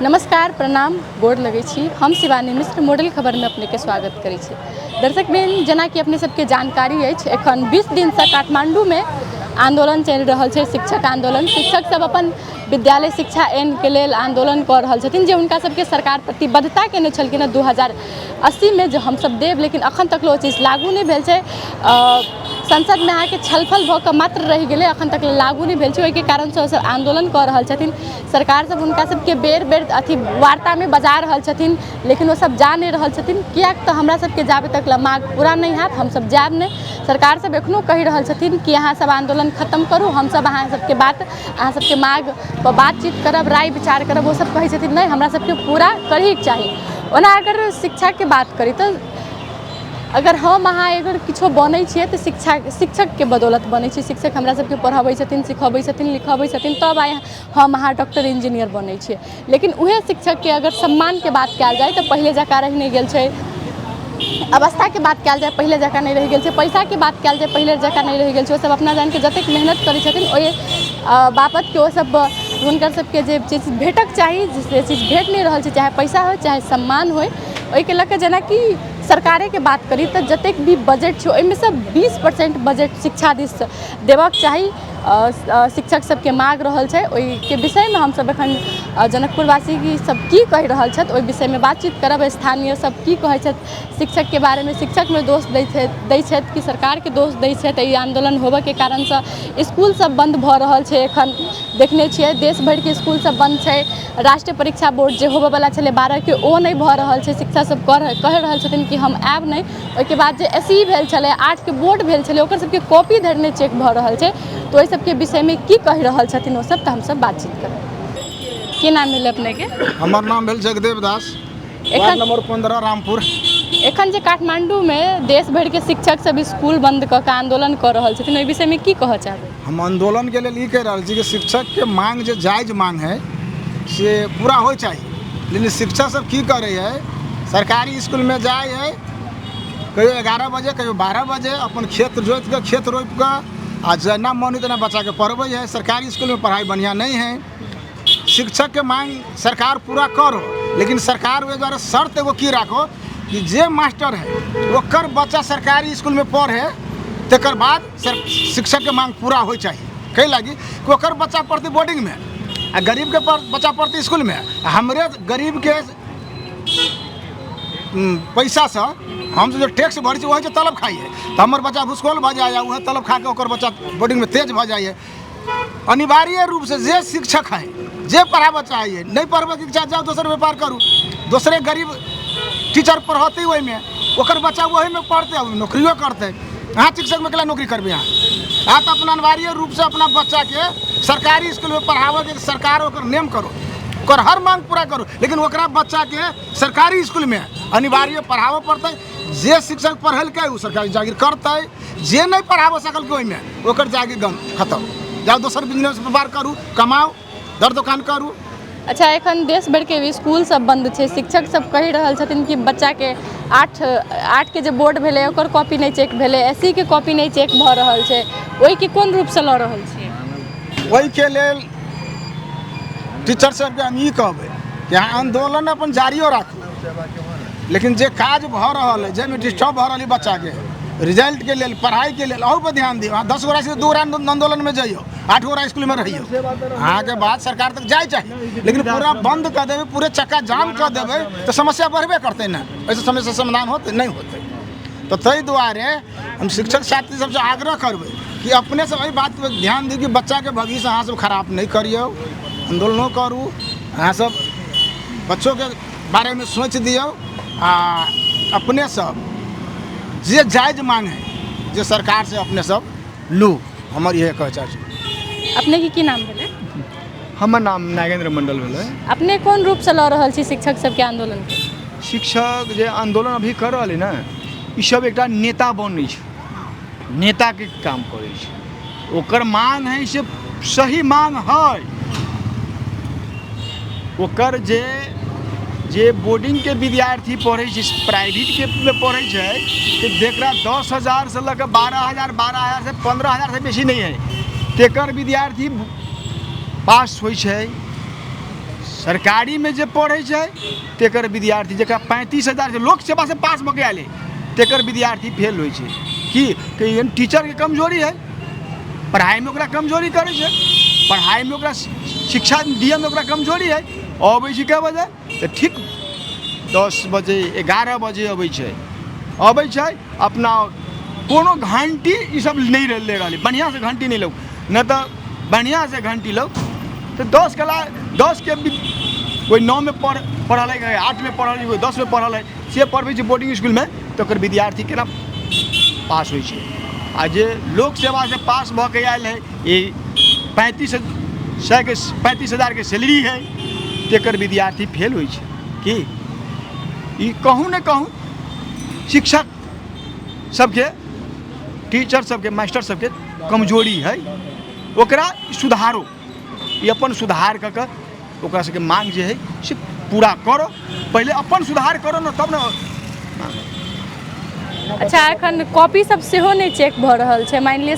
नमस्कार, प्रणाम, गोर लगै छी। हम शिवानी मिश्र मॉडल खबरमे अपनेके स्वागत करै छी। दर्शक बहिन, जेनाकि अपने सबके जानकारी अछि, एखन 20 दिनसँ काठमाण्डूमे आंदोलन चलि रहल छै, शिक्षक आंदोलन। शिक्षक सब अपन विद्यालय शिक्षा ऐनके लेल आंदोलन कऽ रहल छथिन, जे हुनका सबके सरकार प्रतिबद्धता केने छलखिन हँ 2080मे जे हमसब देब, लेकिन अखन तक ओ चीज लागू नहि भेल छै। संसदमे अहाँके छलफल भऽ कऽ मात्र रहि गेलै, अखन तक लागू नहि भेल छै। ओहिके कारणसँ ओसब आन्दोलन कऽ रहल छथिन। सरकार सब हुनका सबके बेर बेर अथी वार्तामे बजा रहल छथिन, लेकिन ओसब जा नहि रहल छथिन, किएक तऽ हमरा सबके जाबे तक माँग पूरा नहि हैत हमसब जायब नहि। सरकार सब एखनो कहि रहल छथिन कि अहाँ सब आन्दोलन खतम करू, हमसब अहाँ सबके बात, अहाँ सबके माँग पर बातचीत करब, राय विचार करब। ओसब कहै छथिन नहि, हमरा सबके पूरा करैके चाही। ओना अगर शिक्षाके बात करी तऽ अगर हम अहाँ अगर किछो बनै छियै तऽ शिक्षा शिक्षकके बदौलत बनै छै। शिक्षक हमरा सबके पढ़बै छथिन, सिखबै छथिन, लिखबै छथिन, तब आइ हम अहाँ डॉक्टर इंजीनियर बनै छियै। लेकिन उएह शिक्षकके अगर सम्मानके बात कयल जाय तऽ पहिले जकाँ रहि नहि गेल छै। अवस्थाके बात कयल जाय, पहिले जकाँ नहि रहि गेल छै। पैसाके बात कयल जाय, पहिले जकाँ नहि रहि गेल छै। ओसभ अपना जानके जतेक मेहनत करै छथिन, ओहि बाबतके ओसभ हुनकर सबके जे चीज भेटक चाही से चीज भेट नहि रहल छै, चाहे पैसा होइ चाहे सम्मान होइ। ओहिके लऽ कऽ जेनाकि सरकारेके बात करी तऽ जतेक भी बजट छै ओहिमे सँ 20% बजट शिक्षा दिस देबऽके चाही, शिक्षक सबके माँग रहल छै। ओहिके विषयमे हमसब एखन जनकपुरवासी सब की कहि रहल छथि ओहि विषयमे बातचीत करब। स्थानीय सब की कहै छथि शिक्षकके बारेमे, शिक्षकमे दोष दै छथि कि सरकारके दोष दै छथि? एहि आन्दोलन होबऽके कारणसँ इसकुल सब बन्द भऽ रहल छै। एखन देखने छियै देश भरिके इसकुल सब बन्द छै। राष्ट्रीय परीक्षा बोर्ड जे होबऽवला छलै 12के, ओ नहि भऽ रहल छै। शिक्षक सब कहि रहल छथिन कि हम आयब नहि। ओहिके बाद जे एस ई भेल छलै, 8के बोर्ड भेल छलै, ओकर सबके कॉपी धरि नहि चेक भऽ रहल छै। तऽ ओहि सबके विषयमे की कहि रहल छथिन ओसब, तऽ हमसब बातचीत करब। की नाम भेल अपनेके? हमर नाम भेल जगदेव दास, वार्ड नंबर 15, रामपुर। एखन जे काठमाण्डूमे देश भरिके शिक्षक सब स्कूल बंद कऽ के आंदोलन कऽ रहल छथिन, ओहि विषयमे की कहऽ चाहबै? हम आंदोलनके लेल ई कहि रहल छी कि शिक्षकके मांग जे जायज मांग है से पूरा होइ चाही। लेकिन शिक्षक सब की करै है, सरकारी इसकुलमे जाइ है कहियो 11 बजे, कहियो 12 बजे, अपन खेत जोति कऽ, खेत रोपि कऽ, आ जेना मन होइ तेना बच्चाके पढ़बै है। सरकारी इसकुलमे पढ़ाइ बढ़िआँ नहि है। शिक्षकके मांग सरकार पूरा करो, लेकिन सरकार ओहि दुआरे शर्त एगो की राखो कि जे मास्टर है ओकर बच्चा सरकारी इसकुलमे पढ़े, तकर बाद शिक्षकके मांग पूरा होइ चाही। कै लागी कि ओकर बच्चा पढ़तै बोर्डिंगमे आ गरीबके बच्चा पढ़तै इसकुलमे। हमरे गरीबके पैसासँ हम जे टैक्स भरै छी वही तलब खाइए, तऽ हमर बच्चा भुसकोल भऽ जाइए, उएह तलब खा कऽ ओकर बच्चा बोर्डिंगमे तेज भऽ जाइए। अनिवार्य रूपसँ जे शिक्षक है जे पढ़ाबऽ चाहैए, नहि पढ़बऽके इच्छा, जाउ दोसर व्यापार करू। दोसरे गरीब टीचर पढ़ौतै ओहिमे, ओकर बच्चा ओहिमे पढ़तै, नौकरियो करतै। अहाँ शिक्षकमे केला नौकरी करबै? अहाँ तऽ अपना अनिवार्य रूपसँ अपना बच्चाके सरकारी इसकुलमे पढ़ाबऽके सरकार ओकर नेम करू, ओकर हर मांग पूरा करू, लेकिन ओकरा बच्चाके सरकारी इसकुलमे अनिवार्य पढ़ाबऽ पड़तै। जे शिक्षक पढ़ेलकै ओ सरकारी जागीर करतै, जे नहि पढ़ाबऽ सकलकै ओहिमे ओकर जागीर गम खतम। जाउ दोसर बिजनेस व्यापार करू, कमाउ, दर दोकान करू। अच्छा, एखन देश भरिके इसकुल सब बन्द छै। शिक्षक सब कहि रहल छथिन कि बच्चाके 8के जे बोर्ड भेलै ओकर कॉपी नहि चेक भेलै, एस सी के कॉपी नहि चेक भऽ रहल छै, ओहिके कोन रूपसँ लऽ रहल छियै? ओहिके लेल टीचर सबके हम ई कहबै कि अहाँ आन्दोलन अपन जारियो राखू, लेकिन जे काज भऽ रहल है जाहिमे डिस्टर्ब भऽ रहल है बच्चाके रिजल्टके लेल, पढ़ाइके लेल, अहू पर ध्यान दियौ। अहाँ 10 गोरा से 2 गोरा आन्दोलनमे जइयौ, 8 गोरा इसकुलमे रहियौ। अहाँके बात सरकार तक जाइ चाही, लेकिन पूरा बंद कऽ देबै, पूरे चक्का जाम कऽ देबै तऽ समस्या बढ़बे करतै ने। एहिसँ समस्या समाधान होतै नहि होतै। तऽ ताहि दुआरे हम शिक्षक साथी सबसँ आग्रह करबै कि अपने सब एहि बात पर ध्यान दियौ कि बच्चाके भविष्य अहाँ सब खराब नहि करियौ। आन्दोलनो करू, अहाँ सब बच्चोके बारेमे सोचि दियौ, आ अपने सब जे जायज मांग है जे सरकार से अपने सब लू। हमर इहे कहै चाहै छी। अपनेके की नाम भेलै? हमर नाम नागेन्द्र मंडल भेलै। अपने कोन रूपसँ लऽ रहल छी शिक्षक सबके आन्दोलनके? शिक्षक जे आन्दोलन अभी कर रहल है ने, ई सब एकटा नेता बनै छै, नेताके काम करै छै। ओकर मांग है से सही मांग है। ओकर जे बोर्डिंगके विद्यार्थी पढ़ै छै, प्राइवेटके मे पढ़ै छै, तऽ जकरा 10,000 से लऽ कऽ 12,000, 12,000 से 15,000 से बेसी नहि है, तेकर विद्यार्थी पास होइ छै। सरकारीमे जे पढ़ै छै तकर विद्यार्थी जकरा 35,000 लोक सेवासँ पास भऽ के आयल है तकर विद्यार्थी फेल होइ छै। की कि टीचरके कमजोरी है, पढ़ाइमे ओकरा कमजोरी करै छै, पढ़ाइमे ओकरा शिक्षा दियऽमे ओकरा कमजोरी है। अबै छै कए बजे तऽ ठीक 10 बजे 11 बजे अबै छै, अबै छै अपना कोनो घंटी ई सब नहि ले रहलै, बढ़िआँसँ घंटी नहि लौ, नहि तऽ बढ़िआँसँ घंटी लौ तऽ 10 क्लास 10 के कोइ 9 मे पढ़ल है, 8 मे पढ़ल है, कोइ 10 मे पढ़ल है, से पढ़बै छै बोर्डिंग इसकुलमे तऽ ओकर विद्यार्थी केना पास होइ छै? आ जे लोक सेवासँ पास भऽ के आयल है, ई 3500 के 35,000 के सैलरी है, तकर विद्यार्थी फेल होइ छै। की ई कहूँ ने कहूँ शिक्षक सबके, टीचर सबके, मास्टर सबके कमजोरी है, ओकरा सुधारो। ई अपन सुधार कऽ कऽ ओकरा सबके मांग जे है से पूरा करो। पहिले अपन सुधार करो ने, तब ने। अच्छा, एखन कॉपी सब सेहो नहि चेक भऽ रहल छै। मानि लिअ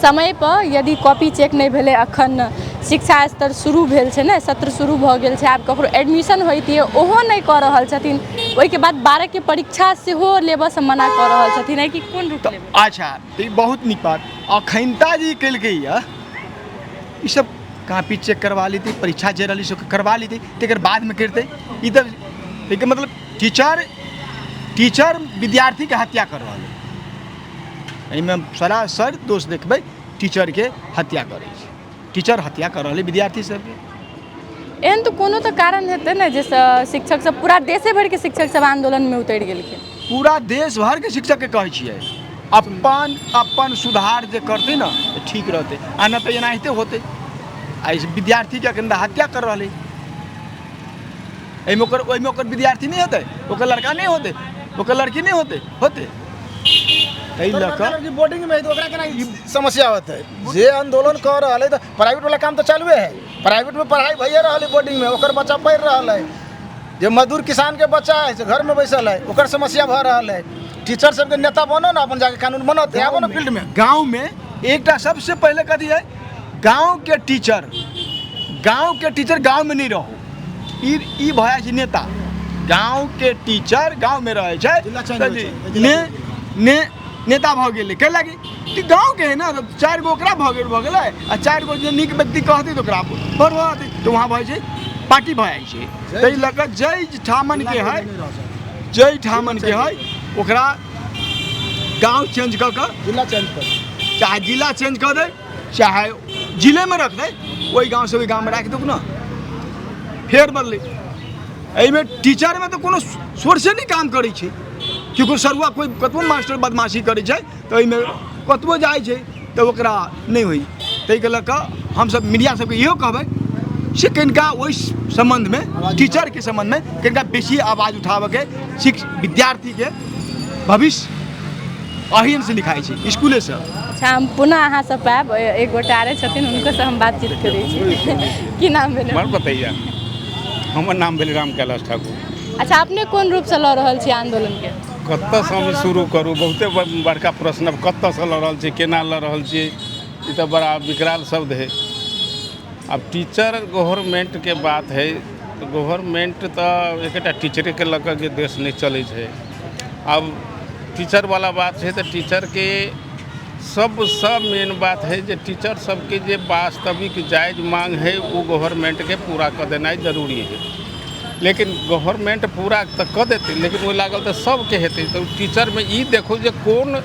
समय पर यदि कॉपी चेक नहि भेलै, एखन शिक्षा स्तर शुरू भेल छै ने, सत्र शुरू भऽ गेल छै, आब ककरो एडमिशन होइतियै, ओहो नहि कऽ रहल छथिन। ओहिके बाद 12के परीक्षा सेहो लेबऽसँ मना कऽ रहल छथिन है कि कोन रूप तऽ लेबै? अच्छा, तऽ ई बहुत नीक बात अखनता जे केलकै यऽ। ई सब कॉपी चेक करवा लेतै, परीक्षा जे रहलै से करवा लेतै, तकर बादमे करतै। ई तऽ एहिके मतलब टीचर टीचर विद्यार्थीके हत्या कर रहल है। एहिमे सरासर दोष देखबै टीचरके, हत्या करै छै टीचर, हत्या कर रहल है विद्यार्थी सबके। एहन तऽ कोनो तऽ कारण हेतै ने, जाहिसँ शिक्षक सब, पूरा देशे भरिके शिक्षक सब आन्दोलनमे उतरि गेलखिन? पूरा देश भरके शिक्षकके कहै छियै, अपन अपन सुधार जे करतै ने तऽ ठीक रहतै, आ नहि तऽ एनाहिते होतै। आ विद्यार्थीके अखन हत्या कर रहलै। एहिमे ओकर, ओहिमे ओकर विद्यार्थी नहि होतै, ओकर लड़का नहि होतै, ओकर लड़की नहि होतै होतै, एहि लऽ कऽ। बोर्डिंग में है तो ओकरा केना ई समस्या होतै? जे आंदोलन कर रहल है तऽ प्राइवेट वाला काम तऽ चालुए है, प्राइवेट में पढ़ाई भइए रहल है, बोर्डिंग में ओकर बच्चा पढ़ि रहल है। जे मजदूर किसान के बच्चा है से घर में बैसल है, ओकर समस्या भऽ रहल है। टीचर सबके नेता बनो ने, अपन जाके कानून बनत, आबो ने फील्ड में। गाँवमे एकटा सबसे पहिले कथी है, गाँवके टीचर, गाँवके टीचर गाँवमे नहि रहू, ई ई भऽ जाइ छै नेता। गाँवके टीचर गाँवमे रहै छै जिला चेंज तऽ होइ छै, जिला ने ने नेता भऽ गेलै। कै लागी कि गाँवके है ने, तऽ चारि गो ओकरा भऽ गेलै आ चारि गो जे नीक व्यक्ति कहतै तऽ ओकरा बढ़वा देतै, तऽ वहाँ भऽ जाइ छै, पार्टी भऽ जाइ छै। ताहि लऽ कऽ जाहि ठामनके है, जाहि ठामनके है, ओकरा गाँव चेंज कऽ कऽ जिला चेंज कर चाहे जिला चेंज कऽ दै, चाहे जिलेमे रख दै, ओहि गाँवसँ ओहि गाँवमे राखि दौ ने, फेर बदलै। एहिमे टीचरमे तऽ कोनो सोर्से नहि काम करै छै। केकरो सरुआ कोइ कतबो मास्टर बदमाशी करै छै तऽ एहिमे कतबो जाइ छै तऽ ओकरा नहि होइ। ताहिके लऽ कऽ हमसब मीडिया सबके इहो कहबै से कनिका ओहि सम्बन्धमे, टीचरके सम्बन्धमे कनिका बेसी आवाज उठाबऽके। विद्यार्थीके भविष्य अहीँसँ लिखाइ छै, इसकुलेसँ। अच्छा, हम पुनः अहाँसँ पायब। एक गोटा आरे छथिन, हुनकोसँ हम बातचीत करै छी। की नाम भेलै? हमर बतैया, हमर नाम भेल राम कैलाश ठाकुर। अच्छा, अपने कोन रूपसँ लऽ रहल छी आन्दोलनके? कतऽसँ हम शुरू करू? बहुते बड़का प्रश्न। आब कतऽसँ लऽ रहल छियै, केना लऽ रहल छियै, ई तऽ बड़ा विकराल शब्द है। आब टीचर गवर्नमेंटके बात है तऽ गवर्नमेंट तऽ एकेटा टीचरेके लऽ कऽ के देश नहि चलै छै। आब टीचरवला बात छै तऽ टीचरके सबसँ मेन बात है जे टीचर सबके जे वास्तविक जायज मांग है, ओ गवर्नमेंटके पूरा कऽ देनाइ जरूरी है। लेकिन गवर्नमेंट पूरा तऽ कऽ देतै, लेकिन ओहि लागल तऽ सबके हेतै। तऽ टीचरमे ई देखू जे कोन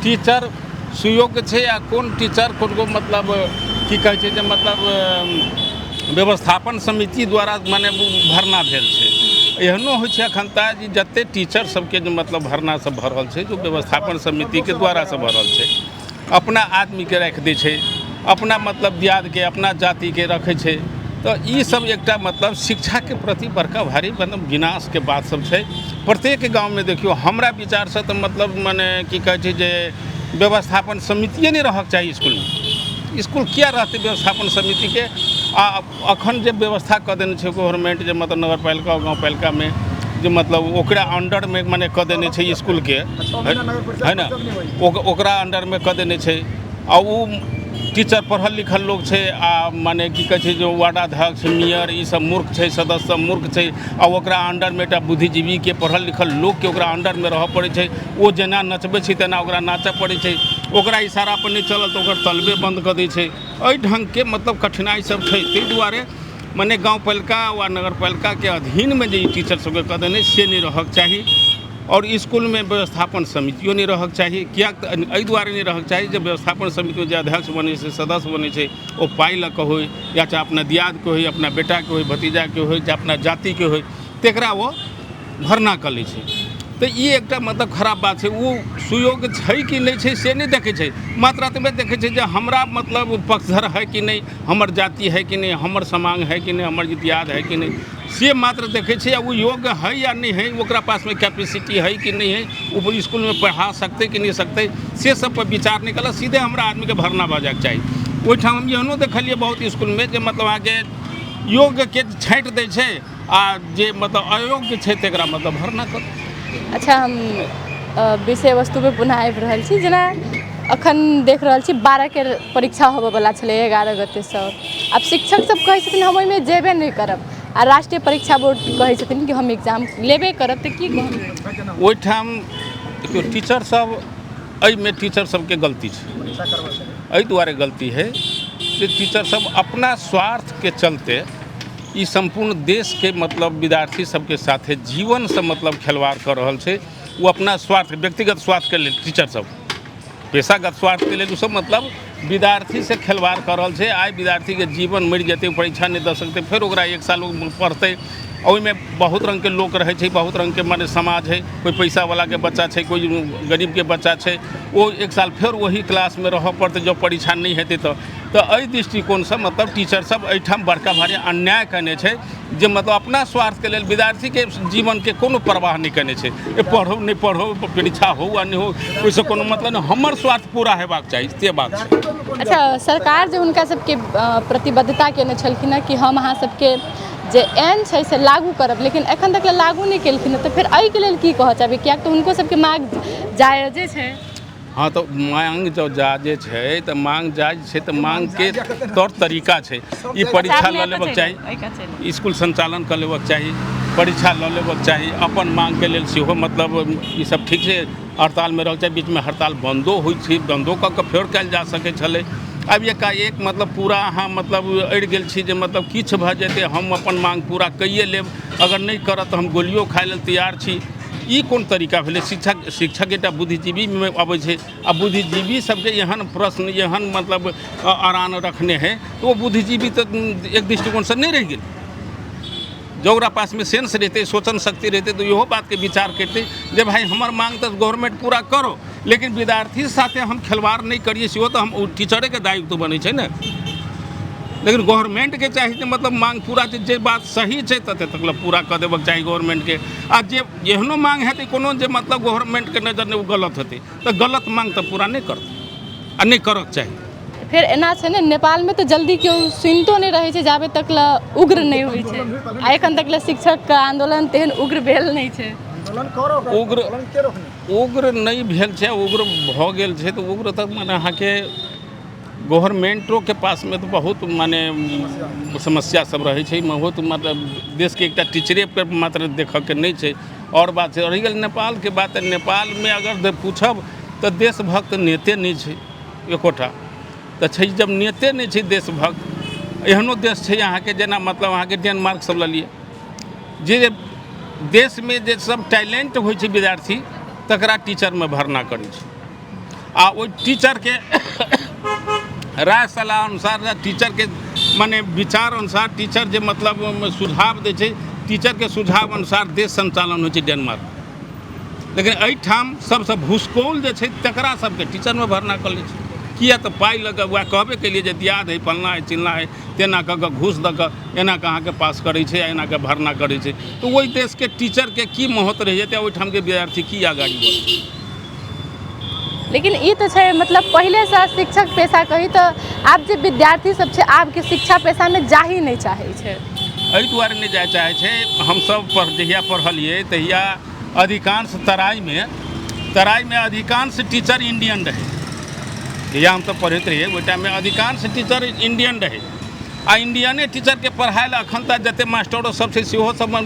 टीचर सुयोग्य छै आ कोन टीचर कोन को मतलब की कहै छै जे मतलब व्यवस्थापन समिति द्वारा मने भरना भेल छै। एहनो होइ छै एखन तऽ जे जतेक टीचर सबके जे मतलब भरना सब भऽ रहल छै, जो व्यवस्थापन समितिके द्वारा से भऽ रहल छै, अपना आदमीके राखि दै छै, अपना मतलब दियादके, अपना जातिके रखै छै। तऽ ई सब एकटा मतलब शिक्षाके प्रति बड़का भारी मतलब विनाशके बात सब छै। प्रत्येक गाँवमे देखियौ, हमरा विचारसँ तऽ मतलब मने की कहै छै जे व्यवस्थापन समितिए नहि रहक चाही इसकुलमे। इसकुल किया रहतै व्यवस्थापन समितिके? आ अखन जे व्यवस्था कऽ देने छै गवर्नमेंट, जे मतलब नगरपालिका, गाँवपालिकामे जे मतलब ओकरा अंडरमे मने कऽ देने छै इसकुलके, है ने, ओकरा अंडरमे कऽ देने छै। आ ओ टीचर पढ़ल लिखल लोक छै आ मने की कहै छै जे वार्डाध्यक्ष, मेयर ई सब मूर्ख छै, सदस्य सब मूर्ख छै आ ओकरा अंडरमे एकटा बुद्धिजीवीके पढ़ल लिखल लोकके ओकरा अंडरमे रहऽ पड़ै छै। ओ जेना नचबै छै तेना ओकरा नाचऽ पड़ै छै। ओकरा इशारा पर नहि चलल तऽ ओकर तलबे बन्द कऽ दै छै। एहि ढङ्गके मतलब कठिनाइ सब छै। ताहि दुआरे मने गाँवपालिका वा नगरपालिकाके अधीनमे जे ई टीचर सबके कऽ देने से नहि रहऽके चाही। आओर इसकुलमे व्यवस्थापन समितियो नहि रहऽके चाही। किएक तऽ एहि दुआरे नहि रहऽके चाही जे व्यवस्थापन समितिमे जे अध्यक्ष बनै छै, सदस्य बनै छै, ओ पाइ लऽ कऽ होइ या चाहे अपना दियादके होइ, अपना बेटाके होइ, भतीजाके होइ, चाहे अपना जातिके होइ, तकरा ओ भरना कऽ लै छै। तऽ ई एकटा मतलब खराब बात छै। ओ सुयोग्य छै कि नहि छै से नहि देखै छै, मात्र एतबे देखै छै जे हमरा मतलब पक्षधर है कि नहि, हमर जाति है कि नहि, हमर समांग है कि नहि, हमर दियाद है कि नहि, से मात्र देखै छै। आ ओ योग्य है या नहि है, ओकरा पासमे कैपेसिटी है कि नहि है, ओ इसकुलमे पढ़ा सकतै कि नहि सकतै, से सब पर विचार नहि केलक। सीधे हमरा आदमीके भरना भऽ जाइके चाही। ओहिठाम हम एहनो देखलियै बहुत इसकुलमे जे मतलब अहाँके योग्यके छाँटि दै छै आ जे मतलब अयोग्य छै तकरा मतलब भरना कर। अच्छा, हम विषय वस्तुपर पुनः आबि रहल छी। जेना अखन देख रहल छी 12के परीक्षा होबयवला छलै 11 गतेसँ। आब शिक्षक सब कहै छथिन हम ओहिमे जेबे नहि करब आ राष्ट्रीय परीक्षा बोर्ड कहै छथिन कि हम एग्जाम लेबे करब, तऽ की कहब? ओहिठाम देखियौ टीचर सब, एहिमे टीचर सबके गलती छै। एहि दुआरे गलती है जे टीचर सब अपना स्वार्थके चलते ई सम्पूर्ण देशके मतलब विद्यार्थी सबके साथे जीवनसँ मतलब खेलवाड़ कऽ रहल छै। ओ अपना स्वार्थ, व्यक्तिगत स्वार्थके लेल टीचर सब पेशागत स्वार्थके लेल ओ सब मतलब विद्यार्थीसँ खेलवाड़ कऽ रहल छै। आइ विद्यार्थीके जीवन मरि जेतै, परीक्षा नहि दऽ सकतै, फेर ओकरा 1 साल पढ़तै। ओहिमे बहुत रङ्गके लोक रहै छै, बहुत रङ्गके मने समाज है, कोइ पैसावलाके बच्चा छै, कोइ गरीबके बच्चा छै, ओ 1 साल फेर ओही क्लासमे रहऽ पड़तै जँ परीक्षा नहि हेतै तऽ। एहि दृष्टिकोणसँ मतलब टीचर सब एहिठाम बड़का भारी अन्याय कयने छै जे मतलब अपना स्वार्थके लेल विद्यार्थीके जीवनके कोनो परवाह नहि कयने छै। पढ़ो नहि पढ़ो, परीक्षा हो आ नहि हो, ओहिसँ कोनो मतलब नहि, हमर स्वार्थ पूरा हेबाक चाही, से बात छै। अच्छा, सरकार जे हुनका सबके प्रतिबद्धता केने छलखिन हँ कि हम अहाँ सबके जे एन छै से लागू करब, लेकिन एखन तक लागू नहि केलखिन हँ, तऽ फेर एहिके लेल की कहऽ चाहबै? किएक तऽ हुनको सबके माँग जायजे छै। हँ, तऽ माँग जँ जायजे छै तऽ माँग जायज छै, तऽ माँगके तौर तरीका छै। ई परीक्षा लऽ लेबक चाही, इसकुल संचालन कऽ लेबक चाही, परीक्षा लऽ लेबक चाही, अपन माँगके लेल सेहो मतलब ई सब ठीक छै। हड़तालमे रहक चाही, बीचमे हड़ताल बन्दो होइ छै, बन्दो कऽ कऽ फेर कयल जा सकै छलै। आब एकाएक मतलब पूरा अहाँ मतलब अड़ि गेल छी जे मतलब किछु भऽ जेतै हम अपन माँग पूरा कैये लेब, अगर नहि करत तऽ हम गोलियो खाइ लेल तैयार छी। ई कोन तरीका भेलै? शिक्षक एकटा बुद्धिजीवीमे अबै छै आ बुद्धिजीवी सबके एहन प्रश्न, एहन मतलब अड़ान रखने है तऽ ओ बुद्धिजीवी तऽ एक दृष्टिकोणसँ नहि रहि गेल। जँ ओकरा पासमे सेंस रहितै, सोचन शक्ति रहितै, तऽ इहो बातके विचार करितै जे भाइ हमर माँग तऽ गवर्नमेंट पूरा करो, लेकिन विद्यार्थी साथे हम खेलवाड़ नहि करियै, सेहो तऽ हम ओ टीचरेके दायित्व बनै छै ने। लेकिन गवर्नमेंटके चाही जे मतलब माँग पूरा जे बात सही छै तते तक पूरा कऽ देबक चाही गवर्नमेंटके। आ जे एहनो माँग हेतै कोनो जे मतलब गवर्नमेंटके नजरमे ओ गलत हेतै तऽ गलत माँग तऽ पूरा नहि करतै आ नहि करऽके चाही। फेर एना छै ने, नेपालमे तऽ जल्दी केओ सुनितो नहि रहै छै जाबे तक लए उग्र नहि होइ छै, आ एखन तक लए शिक्षकके आन्दोलन तेहन उग्र भेल नहि छै। उग्र नहि भेल छै, उग्र भऽ गेल छै तऽ उग्र तऽ मने अहाँके गवर्नमेंटोके पासमे तऽ बहुत मने समस्या सब रहै छै, बहुत मतलब देशके एकटा टीचरेपर मात्र देखऽके नहि छै, आओर बात छै। रहि गेल नेपालके बात, तऽ नेपालमे अगर पूछब तऽ देशभक्त नेते नहि छै एकोटा तऽ छै। जब नेते नहि छै देशभक्त, एहनो देश छै अहाँके जेना मतलब अहाँके डेनमार्क सब लऽ लिअ, जे देशमे जे सब टैलेंट होइ छै विद्यार्थी तकरा टीचरमे भरना करै छै आ ओहि टीचरके राय सलाह अनुसार, टीचरके मने विचार अनुसार, टीचर जे मतलब सुझाव दै छै, टीचरके सुझाव अनुसार देश संचालन होइ छै डेनमार्क। लेकिन एहिठाम सबसँ भूसकौल जे छै तकरा सबके टीचरमे भरना कऽ लै छै। किया तऽ पाइ लऽ कऽ, वएह कहबे केलियै जे दियाद हइ, फल्लाँ हइ, चिल्लाँ हइ, तेना कऽ कऽ घूस दऽ कऽ एना कऽ अहाँके पास करै छै आ एना कऽ भरना करै छै, तऽ ओहि देशके टीचरके की महत्व रहि जेतै, ओहिठामके विद्यार्थी की आगाड़ी बढ़तै? लेकिन ई तऽ छै मतलब पहिलेसँ शिक्षक पेशा कही तऽ आब जे विद्यार्थी सब छै आबके शिक्षा पेशामे जाही नहि चाहै छै। एहि दुआरे नहि जाय चाहै छै, हमसब जहिया पढ़लियै तहिया अधिकांश तराइमे अधिकांश टीचर इंडियन रहै। जहिया हमसब पढ़ैत रहियै ओहि टाइममे अधिकांश टीचर इंडियन रहै आ इंडियने टीचरके पढ़ाइ लए एखन तक जतेक मास्टरो सब छै सेहो सब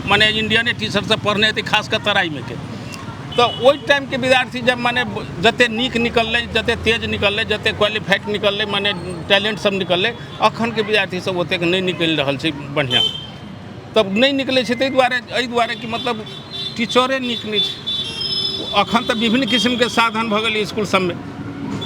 मने इंडियने टीचर सब पढ़ने हेतै खास कऽ तराइमे के। तऽ ओहि टाइमके विद्यार्थी जब मने जतेक नीक निकललै, जतेक तेज निकललै, जतेक क्वालिफाइड निकललै, मने टैलेंट सब निकललै, अखनके विद्यार्थी सब ओतेक नहि निकलि रहल छै बढ़िआँ। तब नहि निकलै छै ताहि दुआरे, एहि दुआरे कि मतलब टीचरे नीक नहि छै। अखन तऽ विभिन्न किस्मके साधन भऽ गेलै इसकुल सबमे,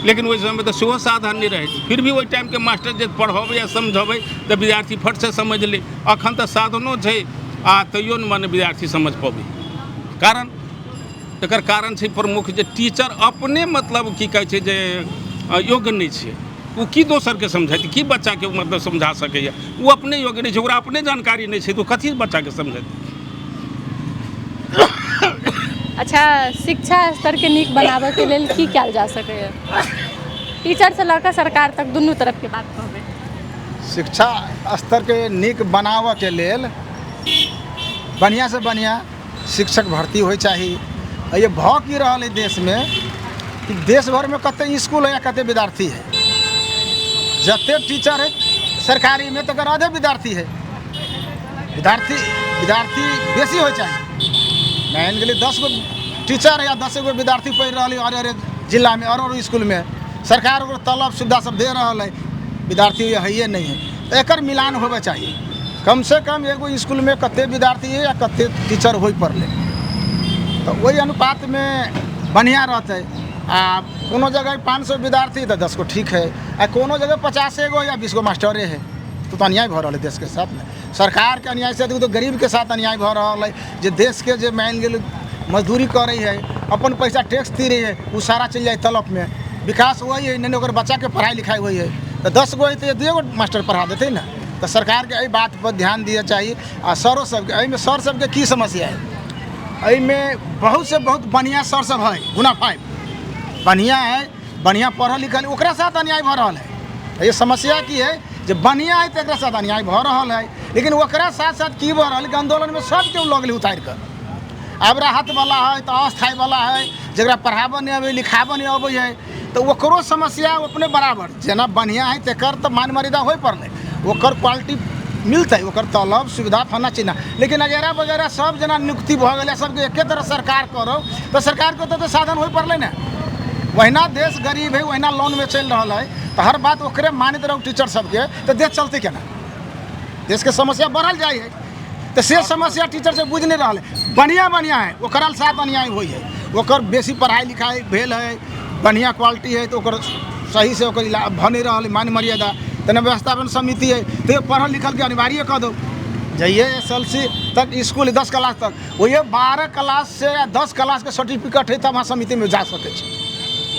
लेकिन ओहि समयमे तऽ सेहो साधन नहि रहै। फिर भी ओहि टाइमके मास्टर जे पढ़बै आ समझबै तऽ विद्यार्थी फटसँ समझि लै। अखन तऽ साधनो छै आ तैयो नहि मने विद्यार्थी समझ पबै। कारण एकर कारण छै प्रमुख जे टीचर अपने मतलब की कहै छै जे योग्य नहि छै। ओ की दोसरके समझेतै, की बच्चाके मतलब समझा सकैए? ओ अपने योग्य नहि छै, ओकरा अपने जानकारी नहि छै तऽ ओ कथी बच्चाके समझेतै? अच्छा, शिक्षा स्तरके नीक बनाबऽके लेल की कयल जा सकैए? टीचरसँ लऽ कऽ सरकार तक दुनू तरफके बात कहबै। शिक्षा स्तरके नीक बनाबऽके लेल बढ़िआँसँ बढ़िआँ शिक्षक भर्ती होइ चाही। ये भऽ की रहल है देशमे कि देश भरिमे कते इसकुल है आ कते विद्यार्थी है। जते टीचर है सरकारीमे तकर आधे विद्यार्थी है। विद्यार्थी विद्यार्थी बेसी होइ चाही। मानि गेलै 10 गो टीचर है या 10 गो विद्यार्थी पढ़ि रहल है अरे अरे जिलामे, और और इसकुलमे सरकार ओकर तलब सुविधा सब दे रहल है, विद्यार्थी हैये नहीं है। तऽ एकर मिलान होबे चाही। कम से कम एगो इसकुलमे कते विद्यार्थी है या कते टीचर होइ पड़लै तऽ ओहि अनुपातमे बढ़िआँ रहतै। आ कोनो जगह 500 विद्यार्थी तऽ 10 गो ठीक है, आ कोनो जगह 50 गो या 20 गो मास्टरे है, तो अन्याय भऽ रहल है देशके साथ। सरकारके अन्याय से तो गरीबके साथ अन्याय भऽ रहल है। जे देशके जे मानि गेल मजदूरी करै है, अपन पैसा टैक्स तीरै है, ओ सारा चलि जाइ तलबमे। विकास वही है नहीं, ओकर बच्चाके पढ़ाइ लिखाइ होइ है तऽ 10 गो है तऽ 2 गो मास्टर पढ़ा देतै ने। तऽ सरकारके एहि बात पर ध्यान दिअ चाही। आ सरो सबके एहिमे सर सबके की समस्या है? एहिमे बहुत से बहुत बढ़िआँ सर सब है, गुना फाइव बढ़िआँ है, बढ़िआँ पढ़ल लिखल, ओकरा साथ अन्याय भऽ रहल है। ये समस्या की है जे बढ़िआँ है तऽ एकरा साथ अन्याय भऽ रहल है, लेकिन ओकरा साथ साथ की भऽ रहल है कि आन्दोलनमे सब केओ लगलै उतारि कऽ। आब राहतवला है तऽ अस्थायीवला है, जकरा पढ़ाबऽ नहि अबै, लिखाबऽ नहि अबै है, तऽ ओकरो समस्या अपने बराबर। जेना बढ़िआँ है तकर तऽ मान मर्यादा होइ पड़लै, ओकर क्वालिटी मिलतै, ओकर तलब सुविधा फलना चिलना। लेकिन अगैरह वगैरह सब जेना नियुक्ति भऽ गेलै, सबके एके तरह सरकार करो तऽ सरकारके ओतऽ तऽ साधन होइ पड़लै ने। ओहिना देश गरीब है, ओहिना लोनमे चलि रहल है, तऽ हर बात ओकरे मानैत रहू टीचर सबके, तऽ देश चलतै केना? देशके समस्या बढ़ल जाइ है। तऽ से समस्या टीचर सब बुझि नहि रहल है। बढ़िआँ बढ़िआँ है ओकरा साथ अन्याय होइ है, ओकर बेसी पढ़ाइ लिखाइ भेल है, बढ़िआँ क्वालिटी है, तऽ ओकर सही से ओकर इलाज भऽ नहि रहल है, मान मर्यादा। तेना व्यवस्थापन समिति है तऽ पढ़ल लिखलके अनिवार्य कऽ दो। जइए SLC तक इसकुल 10 क्लास तक, वही 12 क्लास से या 10 क्लासके सर्टिफिकेट है तब अहाँ समितिमे जा सकै छी।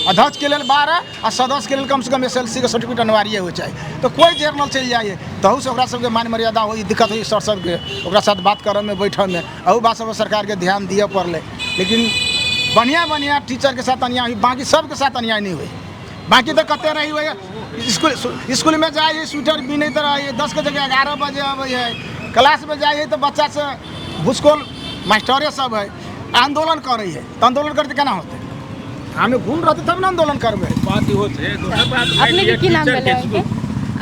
अध्यक्षके लेल 12 आ सदस्यके लेल कमसँ कम SLC के सर्टिफिकेट अनिवार्य होइ चाही। तऽ कोइ जर्नल चलि जाइए तहूसँ ओकरा सबके मान मर्यादा होइ, दिक्कत होइ सर सबके ओकरा साथ बात करऽमे बैठऽमे। अहू बात सब सरकारके ध्यान दिअ पड़लै। लेकिन बढ़िआँ बढ़िआँ टीचरके साथ अन्याय होइ, बाँकी सबके साथ अन्याय नहि होइ। बाँकी तऽ कते रही होइ इसकुलमे जाइ है स्वेटर बिनैत रहै है, 10 के जगह 11 बजे अबै है, क्लासमे जाइ है तऽ बच्चा से भुसकोल मास्टरे सब है, आन्दोलन करै है। तऽ आन्दोलन करतै केना होतै? हमे गुण रहतै तब ने आन्दोलन करबै। बात इहो छै। दोसर बात अपने के की नाम भेलै अहाँके?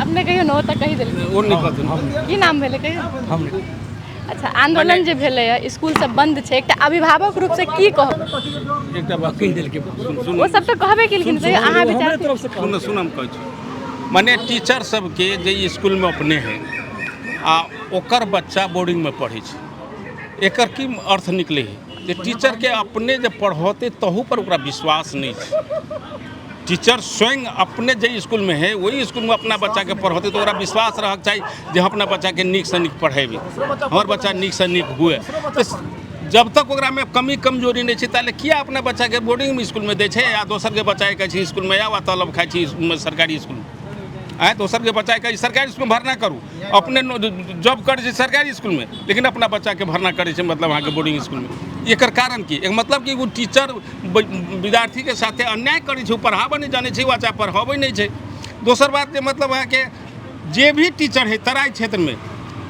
अपने कहियौ ने, ओ तऽ कहि देलखिन। ओ नहि कहथिन। की नाम भेलै कहियौ? अच्छा, आन्दोलन जे भेलै इसकुल सब बंद छै, एकटा अभिभावक रूपसँ की कहब? एकटा बात कहि देलकै, सुन। ओ सब तऽ कहबे केलखिन, तैयो अहाँ विचार सुन सुन, हम कहै छी मने टीचर सबके जे इसकुलमे अपने है आ ओकर बच्चा बोर्डिंगमे पढ़ै छै, एकर की अर्थ निकलै है जे टीचरके अपने जे पढ़ौतै तहू पर ओकरा विश्वास नहि छै। टीचर स्वयं अपने जे इसकुलमे है ओहि इसकुलमे अपना बच्चाके पढ़ौतै तऽ ओकरा विश्वास रहक चाही जे हम अपना बच्चाके नीकसँ नीक पढ़ेबै, हमर बच्चा नीकसँ नीक हुए। तऽ जब तक ओकरामे कमी कमजोरी नहि छै ताले किया अपना बच्चाके बोर्डिंग इसकुलमे दै छै आ दोसरके बच्चाके कहै छै इसकुलमे आउ आ तलब खाइ छी सरकारी इसकुलमे? आँय, दोसरके बच्चाके कहै छै सरकारी इसकुलमे भरना करू, अपने जॉब करै छै सरकारी इसकुलमे लेकिन अपना बच्चाके भरना करै छै मतलब अहाँके बोर्डिंग इसकुलमे। एकर कारण की? एक मतलब कि ओ टीचर विद्यार्थीके साथे अन्याय करै छै, ओ पढ़ाबऽ नहि जानै छै, ओ अच्छा पढ़ाबै नहि छै। दोसर बात जे मतलब अहाँके जे भी टीचर है तराई क्षेत्रमे,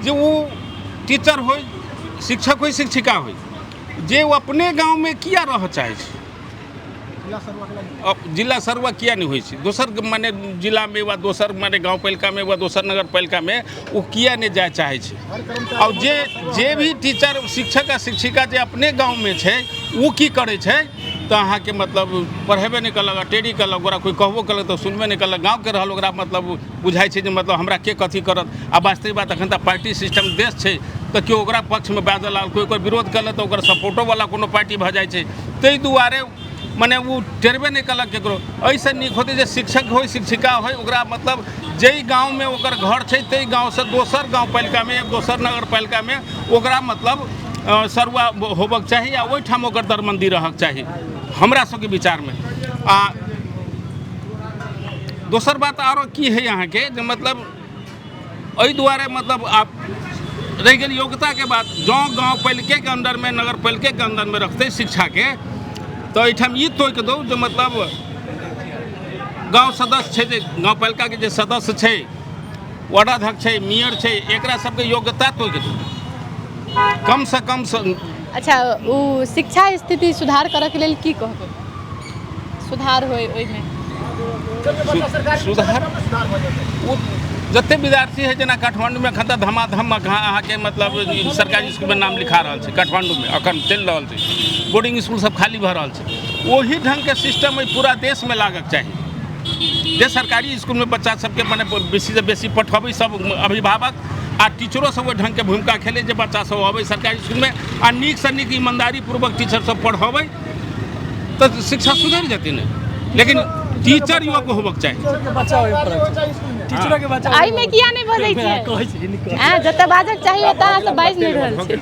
जे ओ टीचर होइ, शिक्षक होइ, शिक्षिका होइ, जे ओ अपने गाँवमे किया रहऽ चाहै छै? जिला सरुआ किया नहि होइ छै दोसर मने जिलामे वा दोसर मने गाँव पालिकामे वा दोसर नगर पालिकामे ओ किया नहि जाय चाहै छै? आओर जे जे भी टीचर शिक्षक आ शिक्षिका जे अपने गाँवमे छै ओ की करै छै तऽ अहाँके मतलब पढ़ेबे नहि कयलक, टेढ़ी कयलक, ओकरा कोइ कहबो कयलक तऽ सुनबे नहि कयलक। गाँवके रहल ओकरा मतलब बुझाइ छै जे मतलब हमरा के कथी करत। आ वास्तविक बात एखन तऽ पार्टी सिस्टम देश छै तऽ केओ ओकरा पक्षमे बाजऽ लागल, कोइ ओकर विरोध कयलक तऽ ओकर सपोर्टोवला कोनो पार्टी भऽ जाइ छै। ताहि दुआरे मने ओ टेरबे नहि कयलक ककरो। एहिसँ नीक होतै जे शिक्षक होइ शिक्षिका होइ ओकरा मतलब जाहि गाँवमे ओकर घर छै ताहि गाँवसँ दोसर गाँव पालिकामे दोसर नगर पालिकामे ओकरा मतलब सरुआ होबक चाही आ ओहिठाम ओकर दरबन्दी रहक चाही हमरा सबके विचारमे। आ दोसर बात आरो की है अहाँके जे मतलब एहि दुआरे मतलब आब रहि गेल योग्यताके बात। जँ गाँव पालिकेके अन्दरमे नगर पालिकेके अन्दरमे रखतै शिक्षाके तऽ एहिठाम ई तोकि दौ जे मतलब गाँव सदस्य छै जे गाँव पालिकाके जे सदस्य छै वार्डाध्यक्ष छै मेयर छै एकरा सबके योग्यता तोकि दौ कमसँ कम। अच्छा, ओ शिक्षा स्थिति सुधार करऽके लेल की कहबै? सुधार होय ओहिमे सुधार ओ जते विद्यार्थी है जेना काठमाण्डूमे एखन तऽ धमाधम अहाँके मतलब सरकारी इसकुलमे नाम लिखा रहल छै। काठमाण्डूमे एखन चलि रहल छै, बोर्डिंग इसकुल सब खाली भऽ रहल छै। ओही ढङ्गके सिस्टम एहि पूरा देशमे लागक चाही जे सरकारी इसकुलमे बच्चा सबके मने बेसीसँ बेसी पठबै सब अभिभावक आ टीचरो सब ओहि ढङ्गके भूमिका खेलै जे बच्चा सब अबै सरकारी इसकुलमे आ नीकसँ नीक ईमानदारी पूर्वक टीचर सब पढ़बै तऽ शिक्षा सुधरि जेतै ने। लेकिन टीचर योग्य होबक चाही। एहिमे किया नहि बजै छियै? जतऽ बाजक चाही ओतऽ अहाँ सब बाजि नहि रहल छी।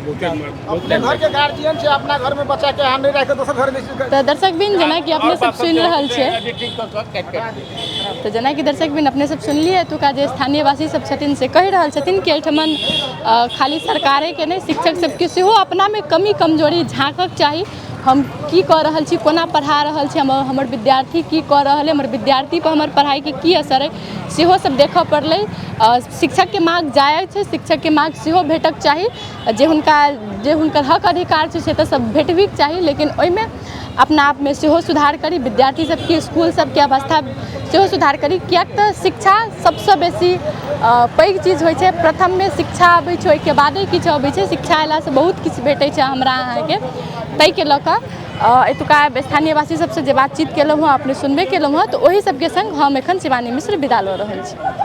अपने घरके गार्जियन छै, अपना घरमे बच्चाके अहाँ नहि राखि दोसर घर नहि। तऽ दर्शक बिन जेनाकि अपने सब सुनि रहल छियै, तऽ जेनाकि दर्शक बिन अपने सब सुनलियै एतुका जे स्थानीयवासी सब छथिन से कहि रहल छथिन कि एहिठमन खाली सरकारेके नहि शिक्षक सबके सेहो अपनामे कमी कमजोरी झाँकक चाही। हम की कऽ रहल छी, कोना पढ़ा रहल छी, हमर विद्यार्थी की कऽ रहल है, हमर विद्यार्थी पर हमर पढ़ाइके की असर अइ सेहो सब देखऽ पड़लै। शिक्षकके माँग जायज छै, शिक्षकके माँग सेहो भेटक चाही। जे हुनकर हक अधिकार छै से तऽ सब भेटबीके चाही, लेकिन ओहिमे अपना आपमे सेहो सुधार करी, विद्यार्थी सबके इसकुल सबके अवस्था सेहो सुधार करी। किएक तऽ शिक्षा सबसँ बेसी पैघ चीज होइ छै। प्रथममे शिक्षा अबै छै, ओहिके बादे किछु अबै छै। शिक्षा अयलासँ बहुत किछु भेटै छै हमरा अहाँके। ताहिके लऽ कऽ एतुका स्थानीयवासी सबसँ जे बातचीत केलहुँ हँ अपने सुनबे केलहुँ हँ, तऽ ओहि सबके सङ्ग हम एखन शिवानी मिश्र विदा लऽ रहल छी।